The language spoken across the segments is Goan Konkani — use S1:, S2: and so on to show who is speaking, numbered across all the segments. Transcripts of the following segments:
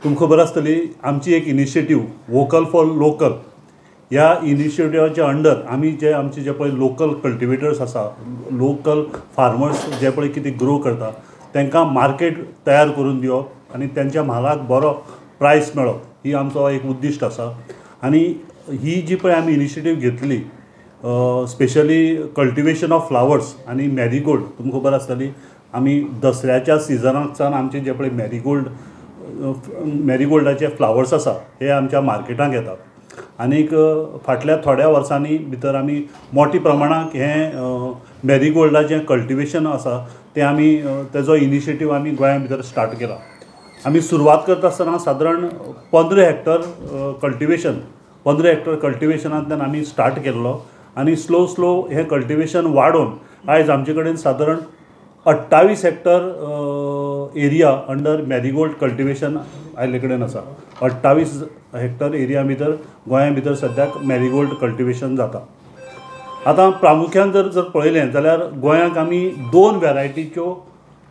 S1: तुमकां खबर आसतली आमची एक इनिशिएटीव वोकल फॉर लोकल ह्या इनिशिएटिवाच्या अंडर आमी जे आमचे जे पळय लोकल कल्टिवेटर्स आसा, लोकल फार्मर्स जे पळय कितें ग्रो करता तांकां मार्केट तयार करून दिवप आनी तेंच्या म्हालाक बरो प्रायस मेळप ही आमचो एक उद्दिश्ट आसा. आनी ही जी पळय आमी इनिशिएटीव घेतली स्पेशली कल्टिवेशन ऑफ फ्लावर्स आनी मॅरीगोल्ड, तुमकां खबर आसतली आमी दसऱ्याच्या सिजनाक सावन आमचे जे पळय मॅरीगोल्डाचे फ्लावर्स आसा हे आमच्या मार्केटाक येतात. आनीक फाटल्या थोड्या वर्सांनी भितर आमी मोठ्या प्रमाणांत हें मॅरीगोल्डाचें कल्टिवेशन आसा तें आमी तेजो इनिशिएटीव आमी गोंया भितर स्टार्ट केला. आमी सुरवात करता आसतना सादारण 15 हेक्टर कल्टिवेशन, 15 हेक्टर कल्टिवेशनांतल्यान आमी स्टार्ट केल्लो आनी स्लो स्लो हें कल्टिवेशन वाडोवन आयज आमचे कडेन सादारण 28 hectare area under marigold cultivation आयिल्ले कडेन आसा. 28 हेक्टर एरिया भितर गोंया भितर सद्याक मॅरीगोल्ड कल्टिवेशन जाता. आतां प्रामुख्यान जर जर पळयलें जाल्यार गोंयांक आमी 2 वेरायटीच्यो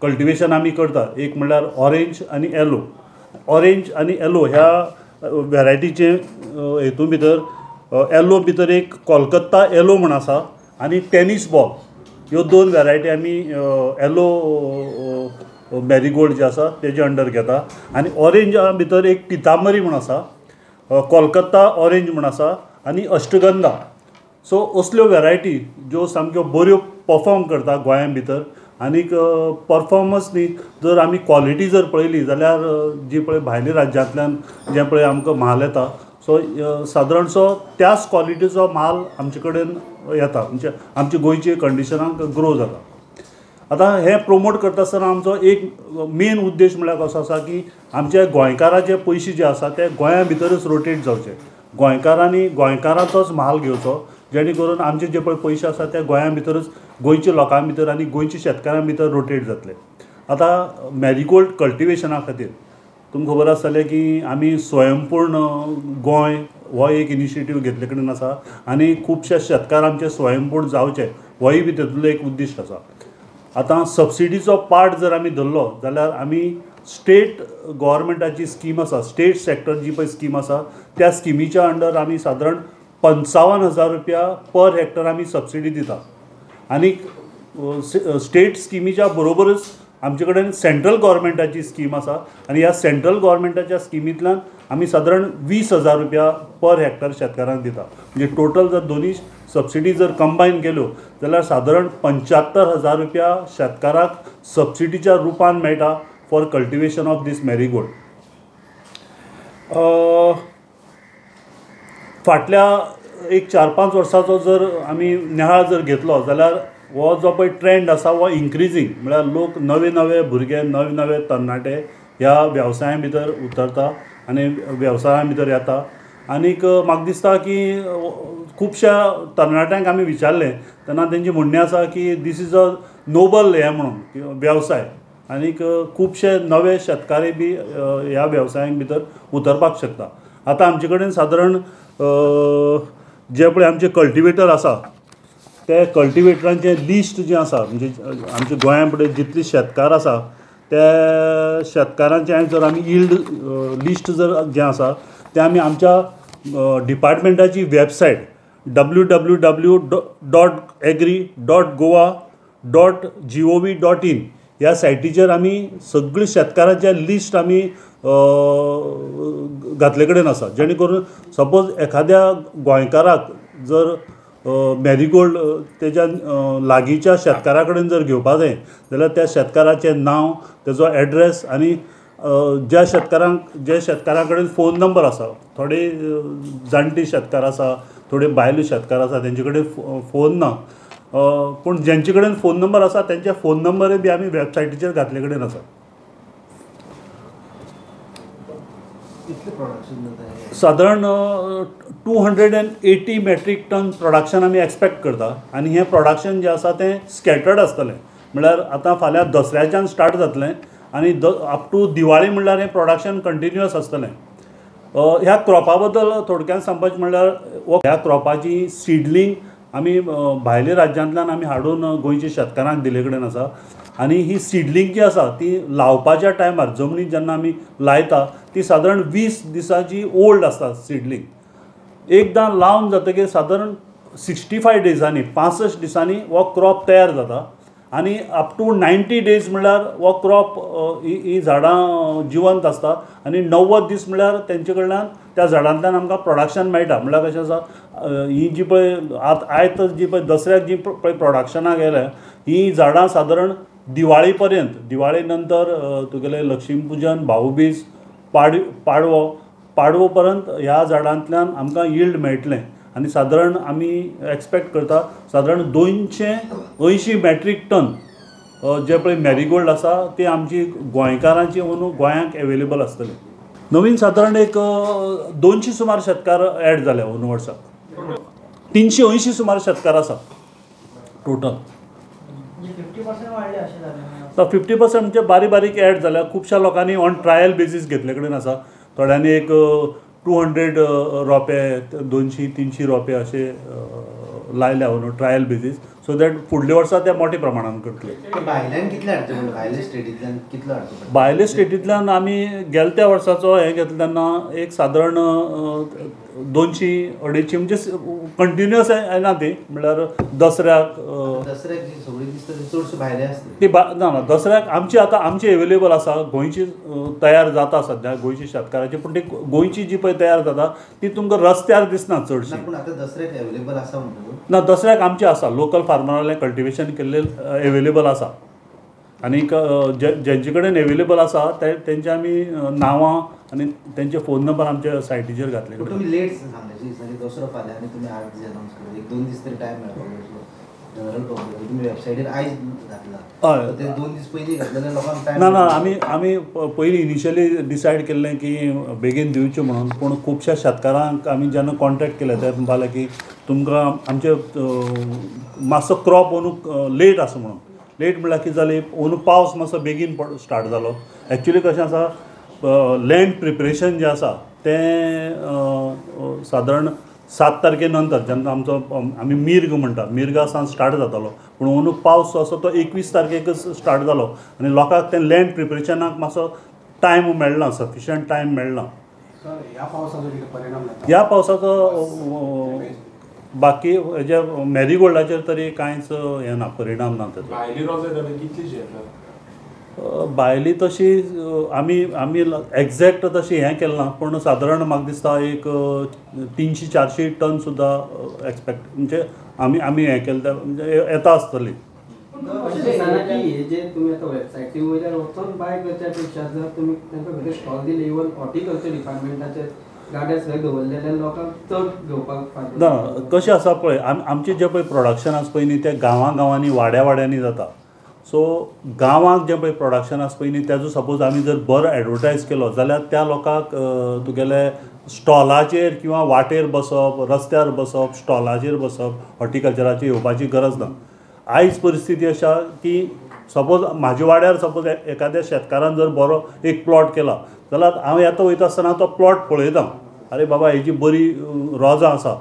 S1: कल्टिवेशन आमी करता. एक म्हणल्यार ऑरेंज आनी येलो. ऑरेंज आनी येलो ह्या वेरायटीचे हेतून भितर येलो भितर एक कोलकत्ता येलो म्हण आसा आनी टेनीस बॉल, ह्यो 2 वेरायटी आमी येलो मॅरीगोल्ड जे आसा तेजे अंडर घेता. आनी ऑरेंजा भितर एक पितांबरी म्हण आसा, कोलकत्ता ऑरेंज म्हण आसा आनी अष्टगंधा. सो असल्यो वेरायटी ज्यो सामक्यो बऱ्यो परफॉर्म करता गोंया भितर आनीक परफॉर्मन्स न्ही जर आमी क्वॉलिटी जर पळयली जाल्यार जी पळय भायल्या राज्यांतल्यान जें पळय आमकां म्हाल येता सो सादारणसो त्याच क्वॉलिटीचो म्हाल आमचे कडेन येता, म्हणजे आमच्या गोंयचे कंडिशनाक ग्रो जाता. आतां हें प्रोमोट करता आसतना आमचो एक मेन उद्देश म्हळ्यार कसो आसा की आमच्या गोंयकाराचे पयशे जे आसा ते गोंया भितरूच रोटेट जावचे, गोंयकारांनी गोंयकारांचोच म्हाल घेवचो जेणे करून आमचे जे पळय पयशे आसा ते गोंया भितरूच गोंयच्या लोकां भितर आनी गोंयच्या शेतकारां भितर रोटेट जातले. आतां मॅरीगोल्ड कल्टिवेशना खातीर तुमकां खबर आसतलें की आमी स्वयंपूर्ण गोंय हो एक इनिशिएटीव घेतले कडेन आसा आनी खुबशे शेतकार आमचे स्वयंपूर्ण जावचे होय बी तातूंतलो एक उद्दिश्ट आसा. आतां सबसिडीचो पार्ट जर आमी धरलो जाल्यार आमी स्टेट गव्हर्मेंटाची स्कीम आसा, स्टेट सेक्टर जी पळय स्कीम आसा त्या स्किमीच्या अंडर आमी सादारण 55,000 रुपया पर हेक्टर आमी सबसिडी दिता. आनी स्टेट स्किमीच्या बरोबरच आमचे कडेन सेंट्रल गव्हर्मेंटाची स्कीम आसा आनी ह्या सेंट्रल गव्हर्मेंटाच्या स्किमींतल्यान आमी सादारण 20,000 रुपया पर हेक्टर शेतकारांक दिता. म्हणजे टोटल जर दोनूय सबसिडी जर कंबायन केल्यो जाल्यार सादारण 75,000 रुपया शेतकाराक सबसिडीच्या रुपान मेळटा for cultivation of this marigold. फाटल्या एक 4-5 वर्साचो जर आमी निहाळ जर घेतलो जाल्यार हो जो पळय ट्रेंड आसा हो इन्क्रिजींग, म्हळ्यार लोक नवे नवे भुरगे नवे नवे तरणाटे ह्या वेवसाया भितर उतरता आनी वेवसाया भितर येता. आनीक म्हाका दिसता की खुबश्या तरणाट्यांक आमी विचारलें तेन्ना तेंचें म्हणणें आसा की this is a Nobel हें म्हणून वेवसाय आनीक खुबशे नवे शेतकारी बी ह्या वेवसायांक भितर उतरपाक शकता. आतां आमचे कडेन सादारण जे पळय आमचे कल्टिवेटर आसा ते कल्टिवेटरांचें लिस्ट जें आसा म्हणजे आमच्या गोंया पळय जितले शेतकार आसा ते शेतकारांचें जर आमी यील्ड लिस्ट जर जें आसा तें आमी आमच्या डिपार्टमेंटाची वेबसायट www.agri.goa.gov.in ह्या सायटीचेर आमी सगळी शेतकारांचें लिस्ट आमी घातले कडेन आसा, जेणे करून सपोज एखाद्या गोंयकाराक जर मॅरीगोल्ड तेज्या लागींच्या शेतकारा कडेन जर घेवपा जाय जाल्यार त्या शेतकाराचें नांव, तेजो एड्रेस आनी ज्या शेतकारा कडेन फोन नंबर आसा, थोडे जाणटे शेतकार आसा, थोडे बायलो शेतकार आसा तेंचे कडेन फोन ना, पूण जेंचे कडेन फोन नंबर आसा तेंचे फोन नंबरय बी आमी वेबसायटीचेर घातले कडेन आसा. सादारण 280 मेट्रीक टन प्रोडक्शन आमी एक्सपेक्ट करता आनी हें प्रोडक्शन जें आसा तें स्कॅटर्ड आसतलें, म्हळ्यार आतां फाल्यां दसऱ्याच्यान स्टार्ट जातलें आनी अप टू दिवाळी म्हणल्यार हें प्रोडक्शन कंटिन्युअस आसतलें. ह्या क्रॉपा बद्दल थोडक्यान सांगपाचें म्हणल्यार ह्या क्रॉपाची सिडलिंग आमी भायल्या राज्यांतल्यान आमी हाडून गोंयच्या शेतकारांक दिल्ले कडेन आसा. आनी ही सिडलिंग जी आसा ती लावपाच्या टायमार जमनीत जेन्ना आमी लायता ती सादारण 20 दिसांची ओल्ड आसता सिडलिंग. एकदां लावन जातकीर सादारण 65 डेजांनी 65 दिसांनी हो क्रॉप तयार जाता आनी अप टू 90 डेज म्हणल्यार हो क्रॉप ही झाडां जिवंत आसता आनी 90 दीस म्हणल्यार तेंचे कडल्यान त्या झाडांतल्यान आमकां प्रोडक्शन मेळटा. म्हणल्यार कशें आसा ही जी पळय आतां आयत जी पळय दसऱ्याक जी पळय प्रोडक्शनाक गेल्या ही झाडां सादारण दिवाळी पर्यंत, दिवाळी नंतर तुगेलें लक्ष्मी पुजन, भाऊबीज, पाडवो पाडवो पर्यंत ह्या झाडांतल्यान आमकां यिल्ड मेळटलें. आनी सादारण आमी एक्सपेक्ट करता सादारण 280 मॅट्रीक टन जे पळय मॅरीगोल्ड आसा ती आमची गोंयकारांची अंदू गोंयांक एवेलेबल आसतली. नवीन सादारण एक 200 सुमार शेतकार एड जाले अंदू वर्साक, 380 सुमार शेतकार आसा टोटल. 50% म्हणजे बारीक बारीक एड जाल्या. खुबश्या लोकांनी ऑन ट्रायल बेजीस घेतले कडेन आसा. थोड्यांनी एक 200 रोपे, 200-300 रोपे अशे लायल्या न्हू ट्रायल बेजीस, सो that फुडल्या वर्सा ते मोठ्या प्रमाणान करतले.
S2: भायल्यान कितले हाडचे पडटा? भायल्या स्टेटींतल्यान कितलो हाडचो पडटा?
S1: भायल्या स्टेटींतल्यान आमी गेल्या त्या वर्साचो हें घेतलें तेन्ना एक सादारण 200-250 म्हणजे कंटिन्युअस येना ती, म्हणल्यार दसऱ्याक
S2: दसऱ्याक जी सगळी दिसता ती चडशी भायले आसता
S1: ती. ना ना, दसऱ्याक आमची आतां आमची एवेलेबल आसा, गोंयची तयार जाता सद्या गोंयची शेतकाराची, पूण ती गोंयची जी पळय तयार जाता ती तुमकां रस्त्यार दिसना चडशी.
S2: पूण आतां दसऱ्याक एवेलेबल आसा म्हणटा?
S1: ना, दसऱ्याक आमची आसा, लोकल फार्मरालें कल्टिवेशन केल्लें एवेलेबल आसा. आनीक जेंचे कडेन एवेलेबल आसा तेंचे आमी नांवां आनी तेंचे फोन नंबर आमच्या सायटीचेर घातले.
S2: तुमी लेट सांगले दसरो फाल्यां आनी तुमी 8 दीस अनावन्स केले, 1-2 दीस तरी टायम मेळपाक जनरल पब्लिक. तुमी वेबसायटीर आयज घातला, ते 2 दीस पयलीं घातले जाल्यार लोकांक टायम.
S1: ना ना, आमी आमी पयलीं इनिशियली डिसायड केल्लें की बेगीन दिवचें म्हणून, पूण खुबश्या शेतकारांक आमी जेन्ना कॉन्टेक्ट केले ते म्हणपाक की तुमकां आमचे मातसो क्रॉप अंदू लेट आसा म्हणून. लेट म्हणल्यार कितें जालें, अंदू पावस मातसो बेगीन स्टार्ट जालो. एक्चुली कशें आसा, लँड प्रिपरेशन जें आसा तें सादारण 7 तारखे नंतर जेन्ना आमचो आमी मिर्ग म्हणटा, मिर्गा सावन स्टार्ट जातालो, पूण अंदू पावस जो आसा तो 21 तारखेकच स्टार्ट जालो आनी लोकांक तें लँड प्रिपरेशनाक मातसो टायम मेळना, सफिशियंट टायम मेळना. ह्या पावसाचो बाकी हेजे मॅरीगोल्डाचेर तरी कांयच हें ना, परिणाम ना तेजो. भायली तशी आमी आमी एग्जॅक्ट तशी हें केलें ना, पूण सादारण म्हाका दिसता एक 300-400 टन सुद्दां एक्सपेक्ट म्हणजे आमी आमी हें केलें म्हणजे येता आसतली.
S3: हे जे तुमी आतां वेबसायटी वयल्यान वचोन बाय करच्या पेक्षा जर तुमी तांकां खंय स्टॉल दिले, इवन हॉर्टिकल्चर डिपार्टमेंटाचे गाडे सगळे दवरले जाल्यार लोकांक चड घेवपाक फायदो
S1: ना. कशें आसा पळय, आमचें जें पळय प्रोडक्शन आसा पळय न्ही तें गांवां गांवांनी वाड्या वाड्यांनी जाता. सो गांवांक जें पळय प्रोडक्शन आसा पळय न्ही तेजो सपोज आमी जर बरो एडवर्टायज केलो जाल्यार त्या लोकांक तुगेले स्टॉलाचेर किंवा वाटेर बसप, रस्त्यार बसप, स्टॉलाचेर बसप, हॉर्टिकल्चराचेर येवपाची गरज ना. आयज परिस्थिती अशा की सपोज म्हाज्या वाड्यार सपोज एखाद्या शेतकारान जर बरो एक प्लॉट केला जाल्यार हांव येता वयता आसतना तो प्लॉट पळयता, अरे बाबा हेजी बरी रोजां आसा.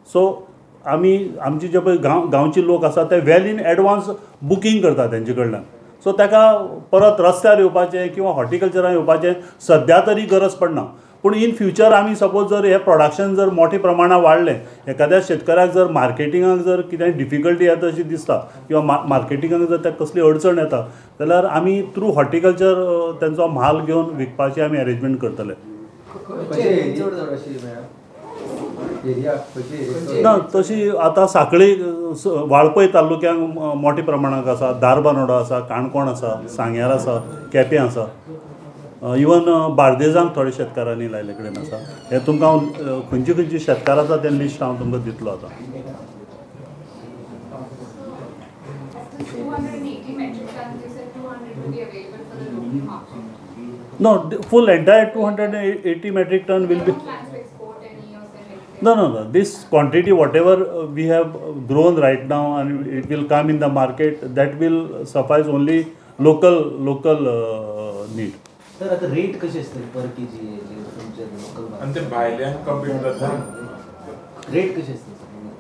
S1: सो आमी आमचे जे पळय गांवचे लोक आसा ते वेल इन एडवान्स बुकींग करता तेंचे कडल्यान. सो ताका परत रस्त्यार येवपाचें किंवा हॉर्टिकल्चरान येवपाचें सद्या तरी गरज पडना. पूण इन फ्युचर आमी सपोज जर हें प्रोडक्शन जर मोठ्या प्रमाणान वाडलें, एखाद्या शेतकऱ्याक जर मार्केटिंगाक जर कितेंय डिफिकल्टी येता अशी दिसता किंवा मार्केटिंगाक जर ताका कसली अडचण येता जाल्यार आमी थ्रू हॉर्टिकल्चर तेंचो म्हाल घेवन विकपाची आमी अरेंजमेंट करतले. ना, तशी आतां सांखळी वाळपय तालुक्यांक मोठ्या प्रमाणांत आसा, धारबानोडा आसा, काणकोण आसा, सांग्यार आसा, केपें आसा, इवन बार्देजांक थोडे शेतकारांनी लायले कडेन आसा. हें तुमकां हांव खंयचे खंयचे शेतकार आसा तें लिस्ट हांव तुमकां दितलो आतां. No, full entire 280 metric ton will be. No, no, no. This quantity, whatever we have grown right now, and it will come in the market, that will suffice only local need.
S2: Sir, आता रेट कशी असते पर केजी तुमचे लोकल?
S4: आणि ते भायल्यान कंपीट जाता.
S2: रेट कशी असते?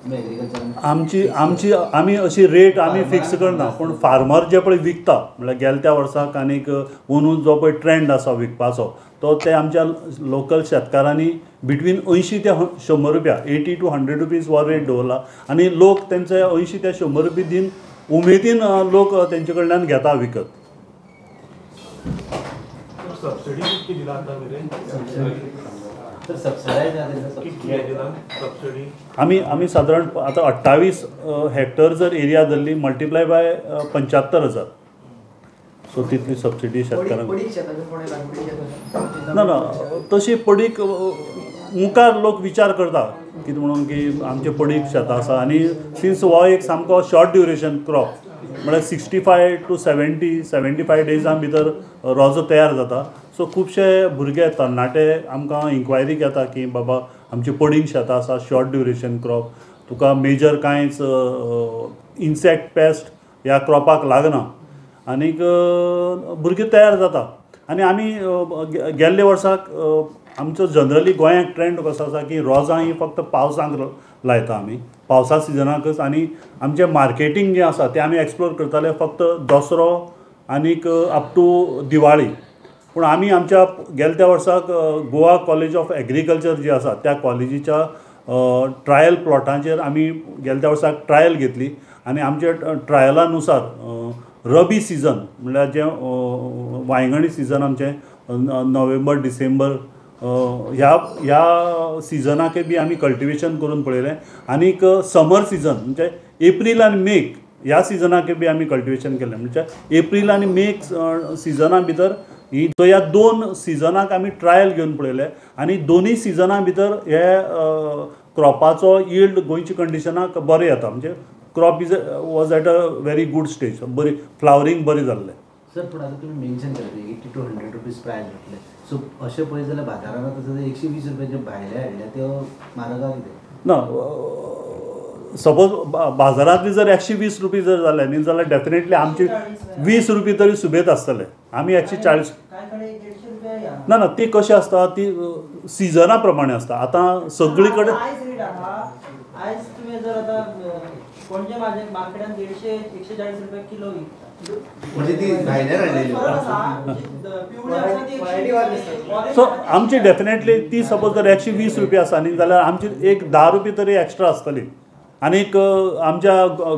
S2: तुमी एग्रीकल्चर
S1: आमची आमची आमी अशी रेट आमी फिक्स करना, पूण फार्मर जे पळय विकता म्हणल्यार गेल्या त्या वर्साक आनीक अंदू जो पळय ट्रेंड आसा विकपाचो तो ते आमच्या लोकल शेतकारांनी बिटवीन 80 ते 100 रुपया 80 to 100 rupees हो रेट दवरला आनी लोक तेंचे 80 ते 100 रुपया दिवन उमेदीन लोक तेंचे कडल्यान घेता विकत.
S4: सबसिडी कितकी दिला आतां मेरेन? सबसिडी
S1: आमी आमी सादारण आतां 28 हेक्टर जर एरिया धरली मल्टिप्लाय बाय 75,000 सो तितली सबसिडी शेतकारांक ना ना तशी पडीक मुखार लोक विचार करता कितें म्हणून की आमचे पडीक शेतां आसा आनी सिन्स हो एक सामको शॉर्ट ड्युरेशन क्रॉप म्हळ्यार 65 to 70-75 डेजां भितर रोजो तयार जाता. सो खुबशे भुरगे तरणाटे आमकां इन्क्वायरी घेता की बाबा आमची पडींग शेतां आसा, शॉर्ट ड्युरेशन क्रॉप, तुका मेजर कांयच इन्सेक्ट पेस्ट ह्या क्रॉपाक लागना आनीक भुरगे तयार जाता. आनी आमी गेल्ले वर्साक आमचो जनरली गोंयांत ट्रेंड कसो आसा की रोजां ही फक्त पावसांत लायता आमी पावसा सिजनाकच आनी आमचें मार्केटींग जें आसा तें आमी एक्सप्लोर करताले फक्त दसरो आनीक अप टू दिवाळी. पूण आमी आमच्या गेल्या त्या वर्साक Goa college of agriculture G आसा त्या कॉलेजीच्या ट्रायल प्लॉटांचेर आमी गेल्या त्या वर्साक ट्रायल घेतली आनी आमच्या ट्रायला नुसार रबी सिजन म्हणल्यार जें वांयगणी सिजन आमचें नोव्हेंबर डिसेंबर ह्या ह्या सिजनाकय बी आमी कल्टिवेशन करून पळयलें आनीक समर सिजन म्हणजे एप्रील आनी मेक ह्या सिजनाकय बी आमी कल्टिवेशन केलें. म्हणजे एप्रील आनी मेक सिजना भितर ही सो ह्या दोन सिजनाक आमी ट्रायल घेवन पळयलें आनी दोनूय सिजना भितर हे क्रॉपाचो यील्ड गोंयच्या कंडिशनाक बरें येता. म्हणजे crop is was at a very good stage, बरी फ्लावरींग बरें जाल्लें.
S2: सर पूण आतां तुमी मेन्शन केलें 80 to 100 rupees प्रायस म्हटलें, सो अशें पळयत जाल्यार बाजारान आतां 120 रुपयाचे भायले हाडल्या त्यो म्हारग कितें
S1: ना? सपोज बाजारांतली जर 120 रुपया जर जाले न्ही जाल्यार डेफिनेटली आमची 20 रुपया तरी सुबेद आसतले. आमी 140 ना ना ती कशी आसता ती सिजना प्रमाणे आसता. आतां सगळी कडेन
S5: आयज तुमी जर आतां पणजे मार्केटान 150-140 रुपया किलो विकता
S2: म्हणजे ती भायल्यान हाडलेली.
S1: सो आमची डेफिनेटली ती सपोज जर 120 रुपया आसा न्ही जाल्यार आमची एक 10 रुपया तरी एक्स्ट्रा आसतली. आनीक आमच्या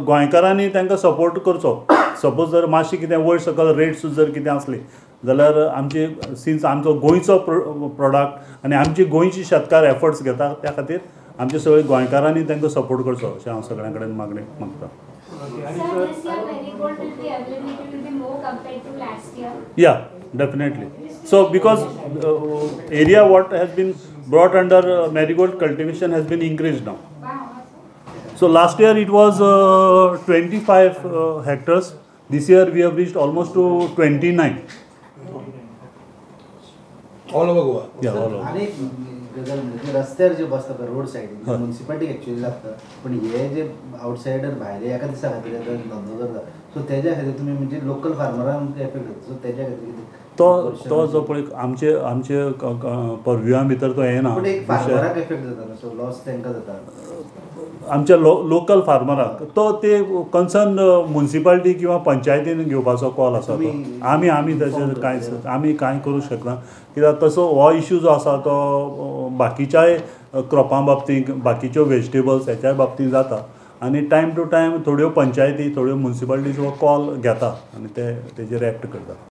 S1: गोंयकारांनी तांकां सपोर्ट करचो. सपोज जर मातशी कितें वयर सकयल रेट्स जर कितें आसली जाल्यार आमची सिन्स आमचो गोंयचो प्रोडक्ट आनी आमची गोंयची शेतकार एफर्ट्स घेता त्या खातीर आमचे सगळे गोंयकारांनी तांकां सपोर्ट करचो अशें हांव सगळ्यां कडेन मागणी मागता. Yeah, definitely. So because area what has been brought under marigold cultivation has been increased now. So last year it was 25 hectares. This year we have reached almost to 29.
S4: All over Goa.
S1: Yeah, all over.
S2: आणि गजाल म्हणजे रस्त्यार जे बसता पळय रोड सायडीन म्युनिसिपालिटी एक्चुअली लागता, पण हे जे आउटसायडर भायले एका दिसा खातीर येता धंदो करता सो तेज्या खातीर तुमी म्हणजे लोकल फार्मरांक एफेक्ट जाता. सो तेज्या खातीर कितें
S1: तो तो जो पळय आमचे आमचे परव्युआ भितर तो येना,
S2: पूण एक फार्मराक एफेक्ट जाता न्हू, सो लॉस तांकां जाता
S1: आमच्या लोकल फार्मराक. तो ते कन्सर्न म्युनिसिपालिटी किंवा पंचायतीन घेवपाचो कॉल आसा तो. आमी आमी ताचेर कांयच आमी कांय करूंक शकना कित्याक तसो हो इशू जो आसा तो बाकीच्याय क्रॉपां बाबतींत बाकीच्यो वेजिटेबल्स हेच्याय बाबतींत जाता आनी टायम टू टायम थोड्यो पंचायती थोड्यो म्युनिसिपालिटीज हो कॉल घेता आनी ते तेजेर एक्ट करता.